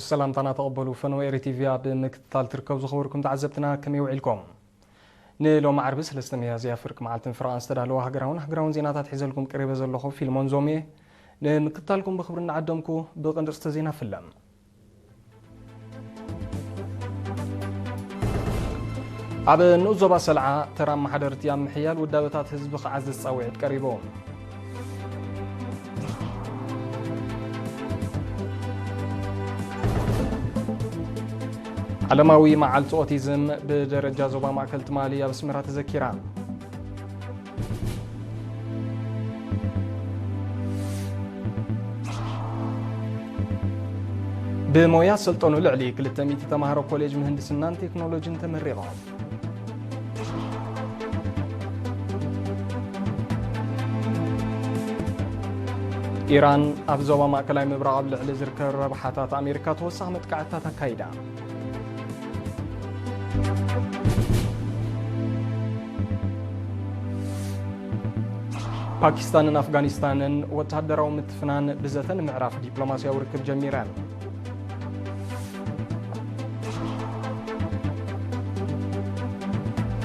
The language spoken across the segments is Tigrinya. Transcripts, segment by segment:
ሰላምታና ተቐበሉ። ፈነወ ኤሪ ቲቪ ኣብ ምክትታል ትርከቡ ዝኸበርኩም ተዓዘብትና ከመይ ውዒልኩም? ንሎሚ ዓርቢ ሰለስተ ሚያዝያ ፍርቂ መዓልትን ፍረቓን ዝተዳለወ ሃገራውን ሃገራውን ዜናታት ሒዘልኩም ቀሪበ ዘለኹ ፊልሞን ዞም እየ። ንምክትታልኩም ብኽብሪ እናዓደምኩ ብቐንደስተ ዜና ፍለም። ኣብ ንኡስ ዞባ ሰልዓ ተራ ኣመሓደርቲ ኣብ ምሕያል ውዳበታት ህዝቢ ክዓዝዝ ጻውዒት ቀሪቡ። ዓለማዊ መዓልቲ ኦቲዝም ብደረጃ ዞባ ማእከል ትማሊ ኣብ ኣስመራ ተዘኪራ። ብሞያ ሰልጠኑ ልዕሊ ክልተ ሚእቲ ተማሃሮ ኮሌጅ ምህንድስናን ቴክኖሎጂን ተመሪቖም። ኢራን ኣብ ዞባ ማእከላይ ምብራቕ ኣብ ልዕሊ ዝርከብ ረብሓታት ኣሜሪካ ተወሳኺ መጥቃዕትታት ኣካይዳ። ፓኪስታንን ኣፍጋኒስታንን ወተሃደራዊ ምትፍናን ብዘተ ንምዕራፍ ዲፕሎማስያዊ ርክብ ጀሚረን።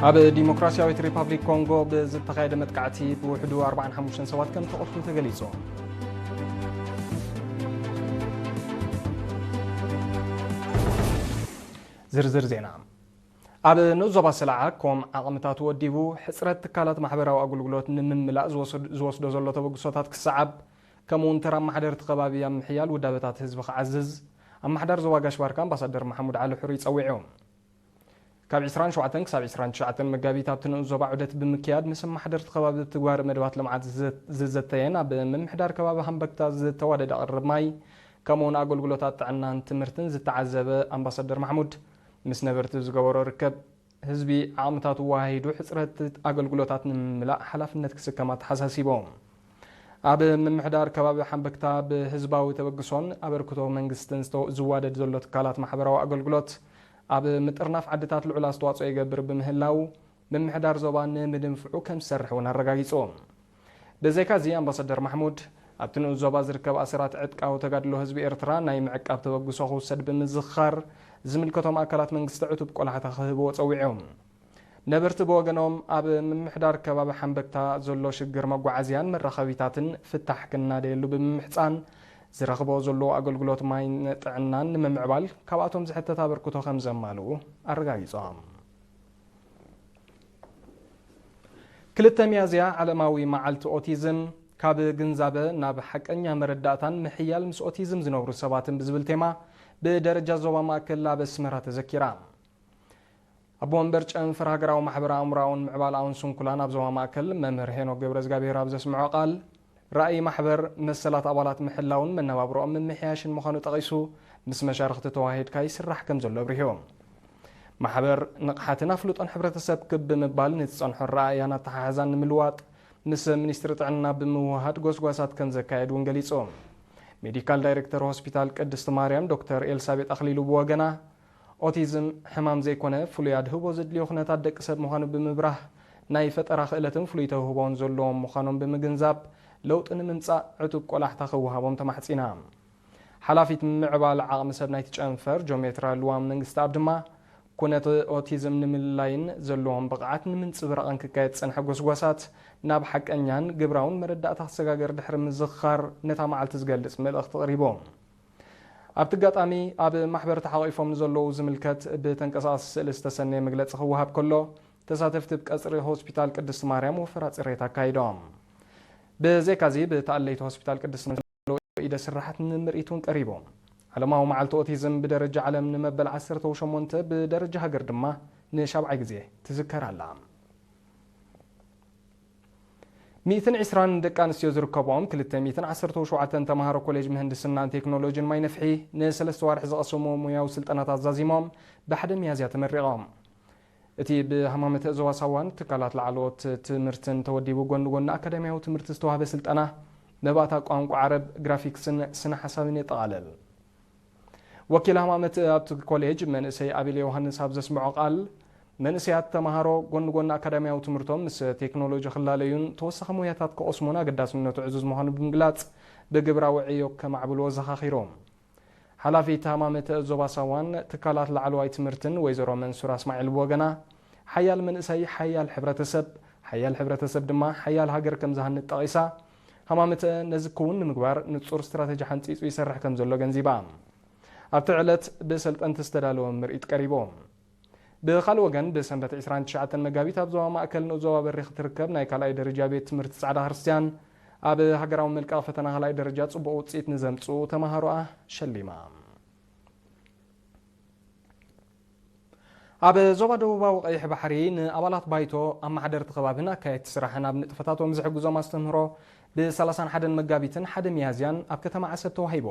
ኣብ ዲሞክራሲያዊት ሪፓብሊክ ኮንጎ ብዝተኻየደ መጥቃዕቲ ብውሕዱ ኣርባዓን ሓሙሽተን ሰባት ከም ተቐትሉ ተገሊጹ። ዝርዝር ዜና። ኣብ ንኡስ ዞባ ሰለዓ ኮም ዓቕምታቱ ወዲቡ ሕጽረት ትካላት ማሕበራዊ ኣገልግሎት ንምምላእ ዝወስድ-፣ ዝወስዶ ዘሎ ተበግሶታት ክሰዓብ፣ ከምኡ እውን ተራ ኣመሓደርቲ ከባቢ ኣብ ምሕያል ውዳበታት ህዝቢ ክዓዝዝ፣ ኣመሓዳር ዞባ ጋሽ ባርካ ኣምባሳደር ማሕሙድ ዓሊ ሕሩይ ጸዊዑ። ካብ ዕስራን ሸውዓተን ክሳብ ዕስራን ትሽዓተን መጋቢት ኣብቲ ንኡስ ዞባ ዑደት ብምክያድ ምስ ኣመሓደርቲ ከባቢ ብትግባረ መደባት ልምዓት ዝዘ-፣ ዝዘተየን ኣብ ምምሕዳር ከባቢ ሃምበክታ ዝተዋደደ ኣቕርብ ማይ፣ ከምኡውን ኣገልግሎታት ጥዕናን ትምህርትን ዝተዓዘበ ኣምባሳደር ማሕሙድ፣ ምስ ነበርቲ ዝገበሮ ርከብ፣ ህዝቢ ዓቕምታቱ ወሃሂዱ ሕጽረት ኣገልግሎታት ንምምላእ ሓላፍነት ክስከም ኣተሓሳሲቦም። ኣብ ምምሕዳር ከባቢ ሓምበክታ ብህዝባዊ ተበግሶን ኣበርክቶ መንግስትን ዝተ-፣ ዝዋደድ ዘሎ ትካላት ማሕበራዊ ኣገልግሎት ኣብ ምጥርናፍ ዓድታት ልዑል ኣስተዋጽኦ ይገብር ብምህላው፣ ምምሕዳር ዞባ ንምድንፍዑ ከም ዝሰርሕ እውን ኣረጋጊጹ። ብዘይካዚ ኣምባሳደር ማሕሙድ፣ ኣብቲ ንኡስ ዞባ ዝርከብ ኣሰራት ዕጥቃዊ ተጋድሎ ህዝቢ ኤርትራ ናይ ምዕቃብ ተበግሶ ክውሰድ ብምዝኽኻር፣ ዝምልከቶም ኣካላት መንግስቲ ዕቱብ ቆላሕታ ክህብዎ ጸዊዖም። ነበርቲ ብወገኖም፣ ኣብ ምምሕዳር ከባቢ ሓምበክታ ዘሎ ሽግር መጓዓዝያን መራኸቢታትን ፍታሕ ክናደየሉ ብምምሕጻን፣ ዝረኽቦ ዘሎ ኣገልግሎት ማይን ጥዕናን ንምምዕባል ካብኣቶም ዝሕተት ኣበርክቶ ከም ዘማልኡ ኣረጋጊጾም። ክልተ ሚያዝያ ዓለማዊ መዓልቲ ኦቲዝም፣ ካብ ግንዛበ ናብ ሓቀኛ መረዳእታን ምሕያል ምስ ኦቲዝም ዝነብሩ ሰባትን ብዝብል ቴማ ብደረጃ ዞባ ማእከል ኣብ ኣስመራ ተዘኪራ። ኣቦ ወንበር ጨንፈር ሃገራዊ ማሕበር ኣእምሮኣውን ምዕባለኣውን ስንኩላን ኣብ ዞባ ማእከል መምህር ሄኖክ ገብረዝጋብሄር ኣብ ዘስምዖ ቃል፣ ራእይ ማሕበር መሰላት ኣባላት ምሕላውን መነባብሮኦም ምምሕያሽን ምዃኑ ጠቒሱ፣ ምስ መሻርኽቲ ተዋሂድካ ይስራሕ ከም ዘሎ ኣብሪሁ። ማሕበር ንቕሓትን ኣፍልጦን ሕብረተሰብ ክብ ብምባል ንዝጸንሖ ኣረኣእያን ኣተሓሕዛን ንምልዋጥ ምስ ሚኒስትሪ ጥዕና ብምውህሃድ ጎስጓሳት ከም ዘካየድ እውን ገሊጹ። ሜዲካል ዳይሬክተር ሆስፒታል ቅድስቲ ማርያም ዶክተር ኤልሳቤጥ ኣኽሊሉ ብወገና፣ ኦቲዝም ሕማም ዘይኮነ፣ ፍሉይ ኣድህቦ ዘድልዮ ኩነታት ደቂ ሰብ ምዃኑ ብምብራህ፣ ናይ ፈጠራ ክእለትን ፍሉይ ተውህቦን ዘለዎም ምዃኖም ብምግንዛብ፣ ለውጢ ንምምጻእ ዕቱብ ቆላሕታ ክወሃቦም ተማሕጺና። ሓላፊት ምዕባለ ዓቕሚ ሰብ ናይቲ ጨንፈር ጆሜትራ ልዋም መንግስተኣብ ድማ፣ ኩነት ኦቲዝም ንምልላይን ዘለዎም ብቕዓት ንምንጽብራቕን ክካየድ ዝጸንሐ ጎስጓሳት ናብ ሓቀኛን ግብራውን መረዳእታ ክሰጋገር ድሕሪ ምዝኽኻር፣ ነታ መዓልቲ ዝገልጽ መልእኽቲ ኣቕሪቡ። ኣብቲ ኣጋጣሚ፣ ኣብ ማሕበር ተሓቒፎም ንዘለዉ ዝምልከት ብተንቀሳቓሲ ስእሊ ዝተሰነየ መግለጺ ክወሃብ ከሎ፣ ተሳተፍቲ ኣብ ቀጽሪ ሆስፒታል ቅድስቲ ማርያም ወፈራ ጽሬት ኣካይዶም። ብዘይካዚ፣ ብተኣለይቲ ሆስፒታል ቅድስቲ ማርያም ዘሎ ኢደ ስራሓት ንምርኢት እውን ቀሪቡ። ዓለማዊ መዓልቲ ኦቲዝም ብደረጃ ዓለም ንመበል ዓሰርተ ሸሞንተ፣ ብደረጃ ሃገር ድማ ንሻብዓይ ግዜ ትዝከር ኣላ። ሚእትን ዕስራን ደቂ ኣንስትዮ ዝርከብኦም ክልተ ሚእትን ዓሰርተ ሸውዓተን ተምሃሮ ኮሌጅ ምህንድስናን ቴክኖሎጂን ማይ ነፍሒ ንሰለስተ ዋርሒ ዝቐሰምዎ ሞያዊ ስልጠናታት ዛዚሞም ብሓደ ሚያዝያ ተመሪቖም። እቲ ብሃማመተ ዞባ ሳዋን ትካላት ላዕለዎት ትምህርትን ተወዲቡ ጎኒ ጎኒ ኣካዳሚያዊ ትምህርቲ ዝተዋህበ ስልጠና መባእታ ቋንቋ ዓረብ፣ ግራፊክስን ስነ ሓሳብን የጠቓልል። ወኪል ሃማመት ኣብቲ ኮሌጅ መንእሰይ ኣቤል ዮሃንስ ኣብ ዘስምዖ ቃል፣ መንእሰያት ተምሃሮ ጎኒ ጎኒ ኣካዳሚያዊ ትምህርቶም ምስ ቴክኖሎጂ ክላለዩን ተወሳኺ ሞያታት ክቐስሙን ኣገዳስነቱ ዕዙዝ ምዃኑ ብምግላጽ፣ ብግብራዊ ዕዮ ከማዕብልዎ ዘኻኺሮም። ሓላፊት ሃማመተ ዞባ ሳዋን ትካላት ላዕለዋይ ትምህርትን ወይዘሮ መንሱራ እስማዒል ብወገና፣ ሓያል መንእሰይ ሓያል ሕብረተሰብ፣ ሓያል ሕብረተሰብ ድማ ሓያል ሃገር ከም ዝሃንጽ ጠቒሳ፣ ሃማመተ ነዚ ክውን ንምግባር ንጹር ስትራተጂ ሓንጺጹ ይሰርሕ ከም ዘሎ ገንዚባ። ኣብቲ ዕለት ብሰልጠንቲ ዝተዳለወ ምርኢት ቀሪቡ። ብኻልእ ወገን፣ ብሰንበት ዕስራን ትሽዓተን መጋቢት ኣብ ዞባ ማእከል ንኡስ ዞባ በሪኽ እትርከብ ናይ ካልኣይ ደረጃ ቤት ትምህርቲ ጻዕዳ ክርስትያን፣ ኣብ ሃገራዊ መልቀቒ ፈተና ካልኣይ ደረጃ ጽቡቕ ውጽኢት ንዘምጽኡ ተመሃሮኣ ሸሊማ። ኣብ ዞባ ደቡባዊ ቀይሕ ባሕሪ ንኣባላት ባይቶ፣ ኣመሓደርቲ ከባብን ኣካየድቲ ስራሕን ኣብ ንጥፈታቶም ዝሕግዞም ኣስተምህሮ ብ ሰላሳን ሓደን መጋቢትን ሓደ ሚያዝያን ኣብ ከተማ ዓሰብ ተዋሂቡ።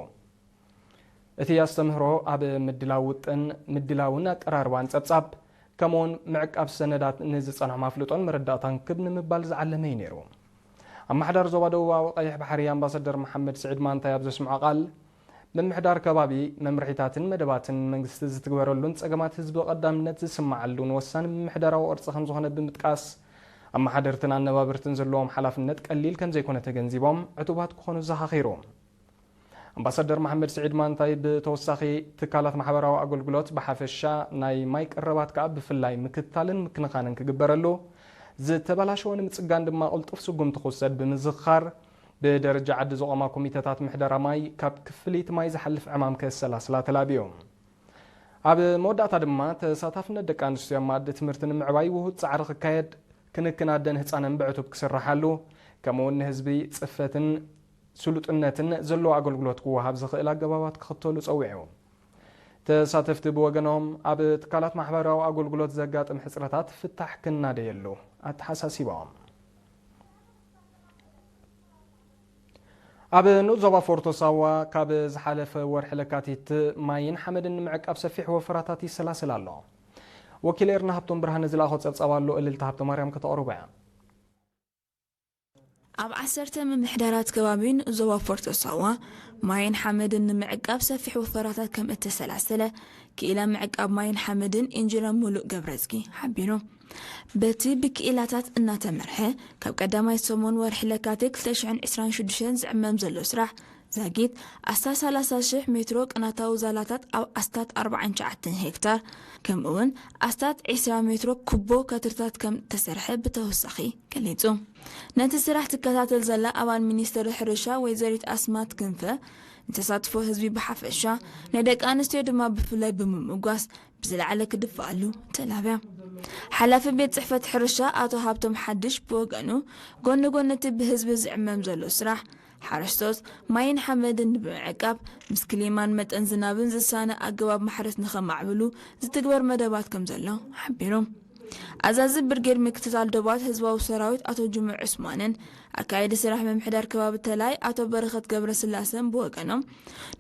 እቲ ኣስተምህሮ ኣብ ምድላው ውጥን፣ ምድላውን ኣቀራርባን ጸብጻብ፣ ከምኡውን ምዕቃብ ሰነዳት ንዝጸንሖም ኣፍልጦን መረዳእታን ክብ ንምባል ዝዓለመ እዩ ነይሩ። ኣመሓዳሪ ዞባ ደቡባዊ ቀይሕ ባሕሪ ኣምባሳደር መሓመድ ስዒድ ማንታይ ኣብ ዘስምዖ ቃል፣ ምምሕዳር ከባቢ መምርሒታትን መደባትን መንግስቲ ዝትግበረሉን ጸገማት ህዝቢ ቀዳምነት ዝስምዓሉን ወሳኒ ምምሕዳራዊ ቅርጺ ከም ዝኾነ ብምጥቃስ፣ ኣመሓደርትን ኣነባበርትን ዘለዎም ሓላፍነት ቀሊል ከም ዘይኮነ ተገንዚቦም፣ ዕቱባት ክኾኑ ዘኻኺሩ። ኣምባሳደር መሓመድ ስዒድ ማንታይ ብተወሳኺ፣ ትካላት ማሕበራዊ ኣገልግሎት ብሓፈሻ፣ ናይ ማይ ቀረባት ከኣ ብፍላይ ምክትታልን ምክንኻንን ክግበረሉ፣ ዝተበላሸወ ንምጽጋን ድማ ቅልጡፍ ስጉምቲ ክውሰድ ብምዝኽኻር፣ ብደረጃ ዓዲ ዝቖማ ኮሚተታት ምሕደራ ማይ ካብ ክፍሊት ማይ ዝሓልፍ ዕማም ከሰላስላ ተላብዩ። ኣብ መወዳእታ ድማ፣ ተሳታፍነት ደቂ ኣንስትዮ ኣብ መኣዲ ትምህርቲ ንምዕባይ ውሁድ ጻዕሪ ክካየድ፣ ክንክን ኣደን ህጻንን ብዕቱብ ክስርሓሉ፣ ከምኡውን ንህዝቢ ጽፈትን ስሉጥነትን ዘለዎ ኣገልግሎት ክወሃብ ዝኽእል ኣገባባት ክኽተሉ ጸዊዑ። ተሳተፍቲ ብወገኖም፣ ኣብ ትካላት ማሕበራዊ ኣገልግሎት ዘጋጥም ሕጽረታት ፍታሕ ክናደየሉ ኣተሓሳሲቦም። ኣብ ንኡስ ዞባ ፎርቶ ሳዋ፣ ካብ ዝሓለፈ ወርሒ ለካቲት ማይን ሓመድን ንምዕቃብ ሰፊሕ ወፈራታት ይሰላሰል ኣሎ። ወኪል ኤርና ሃብቶም ብርሃነ ዝለኣኾ ጸብጻብ ኣሎ፣ እልልታ ሃብተ ማርያም ከተቕርቦ እያ። ኣብ ዓሰርተ ምምሕዳራት ከባቢ ንኡስ ዞባ ፎርቶ ሳዋ፣ ማይን ሓመድን ንምዕቃብ ሰፊሕ ወፈራታት ከም እተሰላሰለ፣ ክኢላ ምዕቃብ ማይን ሓመድን ኢንጂነር ሙሉእ ገብረዝጊ ሓቢሩ። በቲ ብክኢላታት እናተመርሐ፣ ካብ ቀዳማይ ሰሙን ወርሒ ለካቲት ክልተ ሽሕን ዕስራን ሽዱሽተን ዝዕመም ዘሎ ስራሕ ዛጊት ኣስታት ሰላሳ ሽሕ ሜትሮ ቅናታዊ ዛላታት ኣብ ኣስታት ኣርባዓን ትሽዓተን ሄክታር፣ ከምኡውን ኣስታት ዕስራ ሜትሮ ኩቦ ከትርታት ከም እተሰርሐ ብተወሳኺ ገሊጹ። ነቲ ስራሕ ትከታተል ዘላ ኣባል ሚኒስትሪ ሕርሻ ወይዘሪት ኣስማት ክንፈ፣ ንተሳትፎ ህዝቢ ብሓፈሻ፣ ናይ ደቂ ኣንስትዮ ድማ ብፍላይ ብምምጓስ፣ ብዝለዓለ ክድፍኣሉ ተላብያ። ሓላፊ ቤት ጽሕፈት ሕርሻ ኣቶ ሃብቶም ሓድሽ ብወገኑ፣ ጎኒ ጎኒ እቲ ብህዝቢ ዝዕመም ዘሎ ስራሕ፣ ሓረስቶት ማይን ሓመድን ብምዕቃብ፣ ምስ ክሊማን መጠን ዝናብን ዝሳነ ኣገባብ ማሕረስ ንኸማዕብሉ ዝትግበር መደባት ከም ዘሎ ሓቢሩ። ኣዛዚ ብርጌድ ምክትታል ዶባት ህዝባዊ ሰራዊት ኣቶ ጅሙዕ ዑስማንን ኣካየዲ ስራሕ ምምሕዳር ከባቢ ተላይ ኣቶ በረኸት ገብረስላሰን ብወገኖም፣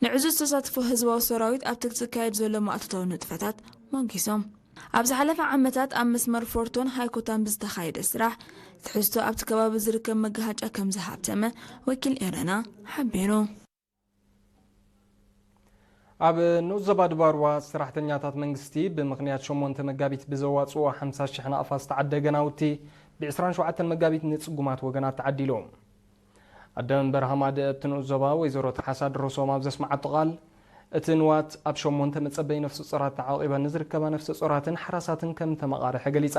ንዕዙዝ ተሳትፎ ህዝባዊ ሰራዊት ኣብቲ ዝካየድ ዘሎ ማእቶታዊ ንጥፈታት ሞጊሶም። ኣብ ዝሓለፈ ዓመታት ኣብ መስመር ፎርቶን ሃይኮታን ብዝተኻየደ ስራሕ፣ ትሕዝቶ ኣብቲ ከባቢ ዝርከብ መጋሃጫ ከም ዝሃብተመ ወኪል ኤረና ሓቢሩ። ኣብ ንኡስ ዞባ ድባርዋ፣ ሰራሕተኛታት መንግስቲ ብምኽንያት ሸሞንተ መጋቢት ብዘዋፅኦ ሓምሳ ሽሕ ናቕፋ ዝተዓደገ ናውቲ፣ ብ ዕስራን ሸውዓተን መጋቢት ንጽጉማት ወገናት ተዓዲሉ። ኣደ መንበር ሃማደኤ ኣብቲ ንኡስ ዞባ ወይዘሮ ተሓሳ ድረሶም ኣብ ዘስምዓቶ ቃል፣ እቲ ንዋት ኣብ ሸሞንተ መጸበዪ ነፍሰ ጾራት ተዓቂበን ንዝርከባ ነፍሰ ጾራትን ሓራሳትን ከም እተመቓርሐ ገሊጻ።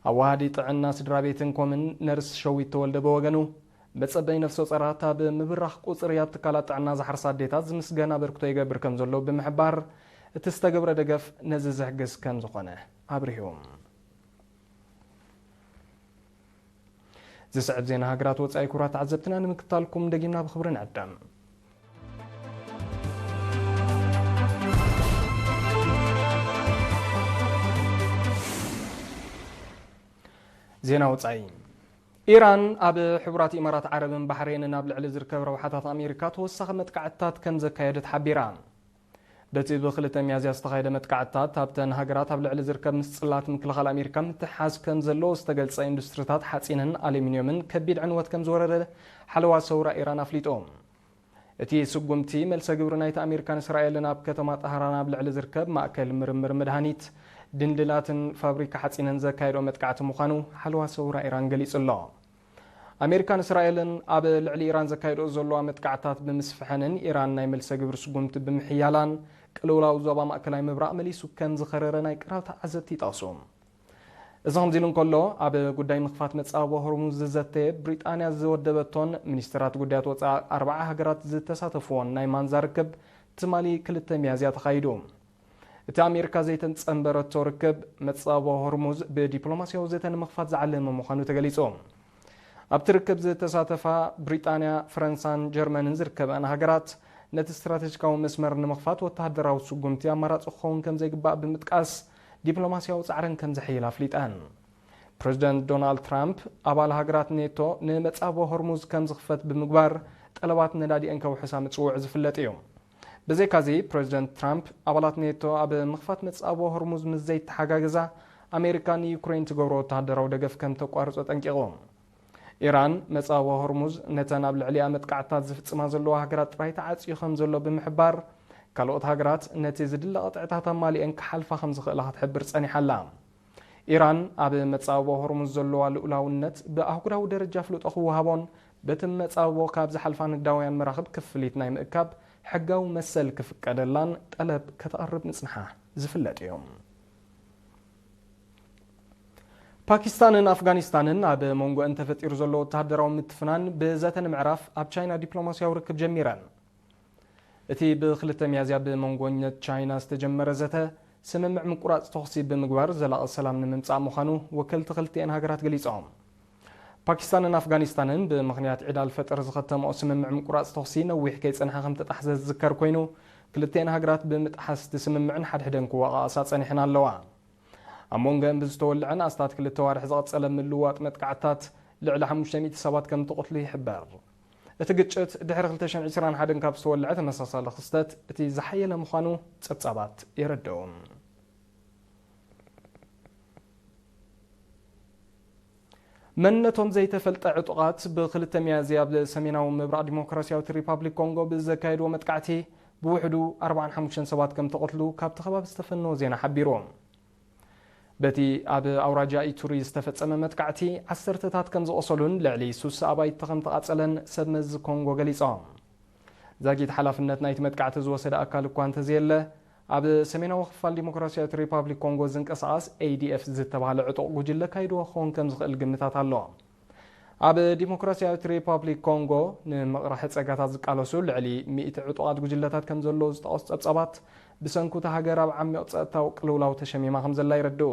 ኣዋሃዲ ጥዕና ስድራ ቤትን ኮምን ነርስ ሸዊት ተወልደ ብወገኑ፣ መጸበዪ ነፍሰ ጾራት ኣብ ምብራኽ ቁጽሪ ኣብ ትካላት ጥዕና ዝሓርሳ ኣዴታት ዝምስገን ኣበርክቶ ይገብር ከም ዘሎ ብምሕባር፣ እቲ ዝተገብረ ደገፍ ነዚ ዝሕግዝ ከም ዝኾነ ኣብሪሁ። ዝስዕብ ዜና ሃገራት ወጻኢ፣ ክቡራት ተዓዘብትና፣ ንምክታልኩም ደጊምና ብኽብሪ ንዕደም። ዜና ወጻኢ። ኢራን ኣብ ሕቡራት ኢማራት ዓረብን ባሕሬንን ኣብ ልዕሊ ዝርከብ ረብሓታት ኣሜሪካ ተወሳኺ መጥቃዕትታት ከም ዘካየደት ሓቢራ። በቲ ብክልተ ሚያዝያ ዝተኻየደ መጥቃዕትታት፣ ኣብተን ሃገራት ኣብ ልዕሊ ዝርከብ ምስ ጽላት ምክልኻል ኣሜሪካ ምትሕሓዝ ከም ዘለዎ ዝተገልጸ ኢንዱስትሪታት ሓጺንን ኣሉሚንዮምን ከቢድ ዕንወት ከም ዝወረደ ሓለዋ ሰውራ ኢራን ኣፍሊጡ። እቲ ስጉምቲ፣ መልሰ ግብሪ ናይቲ ኣሜሪካን እስራኤልን ኣብ ከተማ ጣህራን ኣብ ልዕሊ ዝርከብ ማእከል ምርምር መድሃኒት ድንድላትን ፋብሪካ ሓጺንን ዘካየዶ መጥቃዕቲ ምዃኑ ሓለዋ ሰውራ ኢራን ገሊጹ ኣሎ። ኣሜሪካን እስራኤልን ኣብ ልዕሊ ኢራን ዘካይድኦ ዘለዋ መጥቃዕታት ብምስፍሐንን ኢራን ናይ መልሰ ግብሪ ስጉምቲ ብምሕያላን፣ ቅልውላው ዞባ ማእከላይ ምብራቕ መሊሱ ከም ዝኸረረ ናይ ቀረባ ተዓዘብቲ ይጠቕሱ። እዚ ከምዚ ኢሉ እንከሎ፣ ኣብ ጉዳይ ምኽፋት መጻብቦ ሆርሙዝ ዝዘተ ብሪጣንያ ዝወደበቶን ሚኒስትራት ጉዳያት ወጻኢ ኣርባዓ ሃገራት ዝተሳተፍዎን ናይ ማንዛ ርክብ ትማሊ ክልተ ሚያዝያ ተኻይዱ። እቲ ኣሜሪካ ዘይተጸንበረቶ ርክብ፣ መጻብቦ ሆርሙዝ ብዲፕሎማስያዊ ዘተ ንምኽፋት ዝዓለመ ምዃኑ ተገሊጹ። ኣብቲ ርክብ ዝተሳተፋ ብሪጣንያ፣ ፈረንሳን ጀርመንን ዝርከበኣን ሃገራት፣ ነቲ ስትራተጂካዊ መስመር ንምኽፋት ወተሃደራዊ ስጉምቲ ኣማራጺ ክኸውን ከም ዘይግባእ ብምጥቃስ፣ ዲፕሎማስያዊ ጻዕረን ከም ዘሐይላ ኣፍሊጠን። ፕረዚደንት ዶናልድ ትራምፕ፣ ኣባል ሃገራት ኔቶ ንመጻብቦ ሆርሙዝ ከም ዝኽፈት ብምግባር፣ ጠለባት ነዳዲአን ከውሕሳ ምጽውዑ ዝፍለጥ እዩ። ብዘይካዚ፣ ፕረዚደንት ትራምፕ፣ ኣባላት ኔቶ ኣብ ምኽፋት መጻብቦ ሆርሙዝ ምስ ዘይተሓጋገዛ፣ ኣሜሪካ ንዩክሬን ትገብሮ ወተሃደራዊ ደገፍ ከም ተቋርጾ ጠንቂቑ። ኢራን፣ መጻብቦ ሆርሙዝ ነተን ኣብ ልዕሊኣ መጥቃዕትታት ዝፍጽማ ዘለዋ ሃገራት ጥራይ ተዓጽዩ ከም ዘሎ ብምሕባር፣ ካልኦት ሃገራት ነቲ ዝድለ ቅጥዕታት ኣማሊኤን ክሓልፋ ከም ዝኽእላ ክትሕብር ጸኒሓ ኣላ። ኢራን፣ ኣብ መጻብቦ ሆርሙዝ ዘለዋ ልኡላውነት ብኣህጉራዊ ደረጃ ፍልጦ ክወሃቦን፣ በቲ መጻብቦ ካብ ዝሓልፋ ንግዳውያን መራኽብ ክፍሊት ናይ ምእካብ ሕጋዊ መሰል ክፍቀደላን ጠለብ ከተቕርብ ምጽንሓ ዝፍለጥ እዩ። ፓኪስታንን ኣፍጋኒስታንን ኣብ መንጎአን ተፈጢሩ ዘሎ ወተሃደራዊ ምትፍናን ብዘተ ንምዕራፍ ኣብ ቻይና ዲፕሎማስያዊ ርክብ ጀሚረን። እቲ ብክልተ ሚያዝያ ብመንጎኛት ቻይና ዝተጀመረ ዘተ፣ ስምምዕ ምቁራጽ ተኹሲ ብምግባር ዘላቒ ሰላም ንምምጻእ ምዃኑ ወከልቲ ክልቲኤን ሃገራት ገሊጾም። ፓኪስታንን ኣፍጋኒስታንን ብምኽንያት ዒድ ኣልፈጥር ዝኸተምኦ ስምምዕ ምቁራጽ ተኹሲ ነዊሕ ከይጸንሐ ከም ተጣሕዘ ዝዝከር ኮይኑ፣ ክልቲኤን ሃገራት ብምጥሓስ እቲ ስምምዕ ንሓድሕደን ክወቓቐሳ ጸኒሐን ኣለዋ። ኣብ መንጎአን ብዝተወልዐን ኣስታት ክልተ ዋርሕ ዝቐጸለ ምልውዋጥ መጥቃዕትታት፣ ልዕሊ ሓሙሽተ ሚእቲ ሰባት ከም እተቐትሉ ይሕበር። እቲ ግጭት ድሕሪ ክልተ ሽሕን ዕስራን ሓደን ካብ ዝተወልዐ ተመሳሳሊ ክስተት እቲ ዝሓየለ ምዃኑ ጸብጻባት የረድኡ። መንነቶም ዘይተፈልጠ ዕጡቓት ብክልተ ሚያዝያ ኣብ ሰሜናዊ ምብራቕ ዲሞክራሲያዊት ሪፓብሊክ ኮንጎ ብዘካየድዎ መጥቃዕቲ ብውሕዱ ኣርባዓን ሓሙሽተን ሰባት ከም ተቐትሉ ካብቲ ከባቢ ዝተፈነወ ዜና ሓቢሩ። በቲ ኣብ ኣውራጃ ኢቱሪ ዝተፈጸመ መጥቃዕቲ ዓሰርተታት ከም ዝቖሰሉን ልዕሊ ሱሳ ኣባይቲ ከም ተቓጸለን ሰብ መዚ ኮንጎ ገሊጾም። ዛጊት ሓላፍነት ናይቲ መጥቃዕቲ ዝወሰደ ኣካል እኳ እንተዘየለ፣ ኣብ ሰሜናዊ ክፋል ዲሞክራሲያዊት ሪፓብሊክ ኮንጎ ዝንቀሳቐስ ኤ ዲ ኤፍ ዝተባህለ ዕጡቕ ጉጅለ ካይድዎ ክኸውን ከም ዝኽእል ግምታት ኣሎ። ኣብ ዲሞክራሲያዊት ሪፓብሊክ ኮንጎ ንምቕራሒ ጸጋታት ዝቃለሱ ልዕሊ ሚእቲ ዕጡቓት ጉጅለታት ከም ዘለዉ ዝጠቐሱ ጸብጻባት፣ ብሰንኩ እታ ሃገር ኣብ ዓሚቕ ጸጥታዊ ቅልውላው ተሸሚማ ከም ዘላ የረድኡ።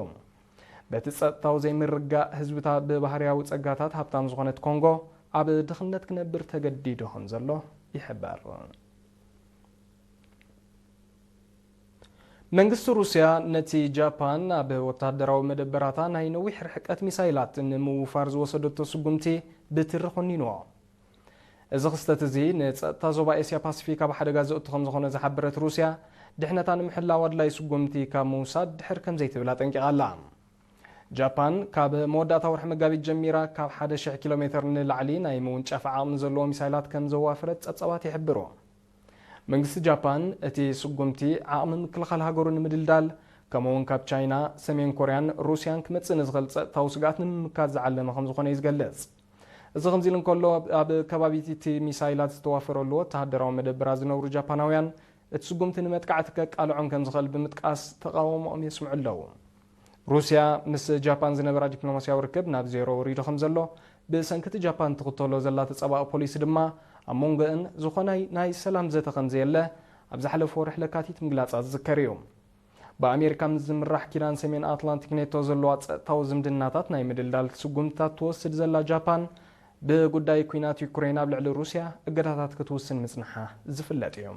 በቲ ጸጥታዊ ዘይምርግጋእ፣ ህዝብታ ብባህርያዊ ጸጋታት ሃብታም ዝኾነት ኮንጎ ኣብ ድኽነት ክነብር ተገዲዱ ከም ዘሎ ይሕበር። መንግስቲ ሩስያ ነቲ ጃፓን ኣብ ወተሃደራዊ መደበራታ ናይ ነዊሕ ርሕቀት ሚሳይላት ንምውፋር ዝወሰደቶ ስጉምቲ ብትሪ ኮኒንዎ። እዚ ክስተት እዚ ንጸጥታ ዞባ ኤስያ ፓሲፊክ ኣብ ሓደጋ ዘእቱ ከም ዝኾነ ዝሓበረት ሩስያ፣ ድሕነታ ንምሕላው ኣድላይ ስጉምቲ ካብ ምውሳድ ድሕር ከም ዘይትብል ኣጠንቂቓ ኣላ። ጃፓን ካብ መወዳእታ ወርሒ መጋቢት ጀሚራ ካብ ሓደ ሽሕ ኪሎ ሜተር ንላዕሊ ናይ ምውንጫፍ ዓቕሚ ዘለዎ ሚሳይላት ከም ዘዋፈረት ጸብጻባት ይሕብሩ። መንግስቲ ጃፓን እቲ ስጉምቲ ዓቕሚ ምክልኻል ሃገሩ ንምድልዳል፣ ከምኡ'ውን ካብ ቻይና፣ ሰሜን ኮርያን ሩስያን ክመጽእ ንዝኽእል ጸጥታዊ ስግኣት ንምምካት ዝዓለመ ከም ዝኾነ እዩ ዝገልጽ። እዚ ከምዚ ኢሉ እንከሎ፣ ኣብ ከባቢ እቲ ሚሳይላት ዝተዋፈረሉ ወተሃደራዊ መደበራት ዝነብሩ ጃፓናውያን፣ እቲ ስጉምቲ ንመጥቃዕቲ ከቃልዖም ከም ዝኽእል ብምጥቃስ ተቓውሞኦም የስምዑ ኣለዉ። ሩስያ ምስ ጃፓን ዝነበራ ዲፕሎማስያዊ ርክብ ናብ ዜሮ ወሪዱ ከም ዘሎ፣ ብሰንኪ እቲ ጃፓን ትኽተሎ ዘላ ተጻባኢ ፖሊሲ ድማ፣ ኣብ መንጎአን ዝኾነ ናይ ሰላም ዘተ ከም ዘየለ ኣብ ዝሓለፈ ወርሒ ለካቲት ምግላጻ ዝዝከር እዩ። ብኣሜሪካ ምስ ዝምራሕ ኪዳን ሰሜን ኣትላንቲክ ኔቶ ዘለዋ ጸጥታዊ ዝምድናታት ናይ ምድልዳል ስጉምትታት ትወስድ ዘላ ጃፓን፣ ብጉዳይ ኲናት ዩክሬን ኣብ ልዕሊ ሩስያ እገዳታት ክትውስን ምጽንሓ ዝፍለጥ እዩ።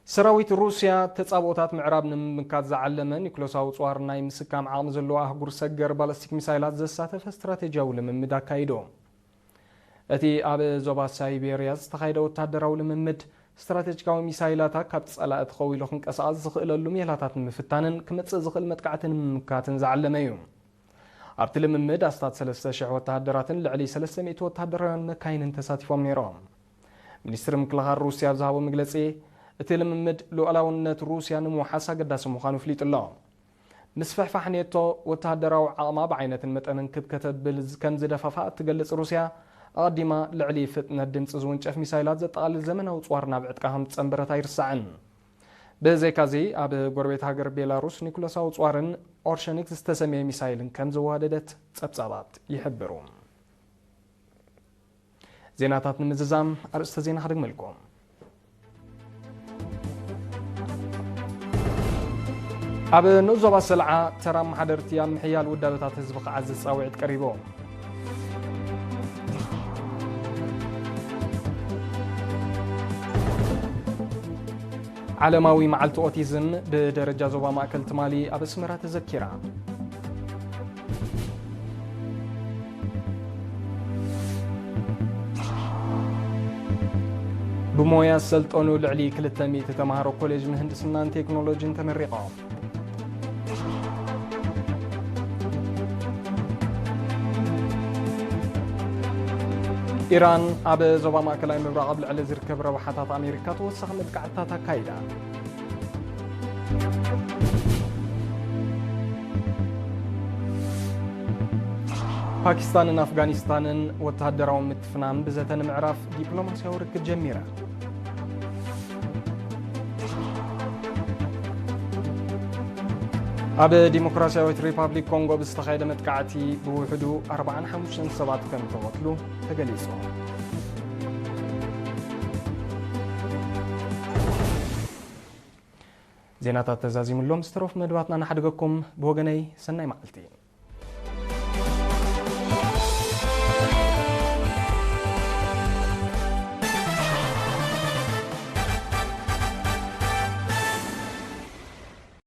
ሰራዊት ሩስያ፣ ተጻብኦታት ምዕራብ ንምምካት ዝዓለመ ኒኩለሳዊ ጽዋር ናይ ምስካም ዓቕሚ ዘለዎ ኣህጉር ሰገር ባለስቲክ ሚሳይላት ዘሳተፈ ስትራቴጂያዊ ልምምድ ኣካይዱ። እቲ ኣብ ዞባ ሳይቤርያ ዝተኻየደ ወተሃደራዊ ልምምድ፣ ስትራቴጂካዊ ሚሳይላታ ካብ ጸላኢ ተኸዊሉ ክንቀሳቐስ ዝኽእለሉ ሜላታት ንምፍታንን ክመጽእ ዝኽእል መጥቃዕቲ ንምምካትን ዝዓለመ እዩ። ኣብቲ ልምምድ ኣስታት ሰለስተ ሽሕ ወተሃደራትን ልዕሊ ሰለስተ ሚእቲ ወተሃደራውያን መካይንን ተሳቲፎም ነይሮም። ሚኒስትሪ ምክልኻል ሩስያ ኣብ ዝሃቦ መግለጺ፣ እቲ ልምምድ ሉዓላውነት ሩስያ ንምውሓስ ኣገዳሲ ምዃኑ ኣፍሊጡ ኣሎ። ምስፍሕፋሕ ኔቶ ወተሃደራዊ ዓቕማ ብዓይነትን መጠንን ክብ ከተብል ከም ዝደፋፍኣ እትገልጽ ሩስያ፣ ኣቐዲማ ልዕሊ ፍጥነት ድምጺ ዝውንጨፍ ሚሳይላት ዘጠቓልል ዘመናዊ ጽዋር ናብ ዕጥቃ ከም ዝጸንበረት ኣይርሳዕን። ብዘይካዚ፣ ኣብ ጎረቤት ሃገር ቤላሩስ ኒኩለሳዊ ጽዋርን ኦርሸኒክ ዝተሰምየ ሚሳይልን ከም ዘዋደደት ጸብጻባት ይሕብሩ። ዜናታት ንምዝዛም ኣርእስተ ዜና ክደግመልኩም። ኣብ ንኡስ ዞባ ሰልዓ ተራ ኣመሓደርቲ ኣብ ምሕያል ውዳበታት ህዝቢ ክዓዝዝ ጻውዒት ቀሪቡ። ዓለማዊ መዓልቲ ኦቲዝም ብደረጃ ዞባ ማእከል ትማሊ ኣብ ኣስመራ ተዘኪራ። ብሞያ ዝሰልጠኑ ልዕሊ ክልተ ሚእቲ ተምሃሮ ኮሌጅ ምህንድስናን ቴክኖሎጂን ተመሪቖም። ኢራን ኣብ ዞባ ማእከላይ ምብራቕ ኣብ ልዕሊ ዝርከብ ረብሓታት ኣሜሪካ ተወሳኺ መጥቃዕትታት ኣካይዳ። ፓኪስታንን ኣፍጋኒስታንን ወተሃደራዊ ምትፍናን ብዘተ ንምዕራፍ ዲፕሎማስያዊ ርክብ ጀሚራ። ኣብ ዲሞክራሲያዊት ሪፓብሊክ ኮንጎ ብዝተኻየደ መጥቃዕቲ ብውሕዱ ኣርባዓን ሓሙሽተን ሰባት ከም ተቐትሉ ተገሊጹ። ዜናታት ተዛዚሙሎም ዝተረፉ መደባትና ንሓድገኩም። ብወገነይ ሰናይ መዓልቲ።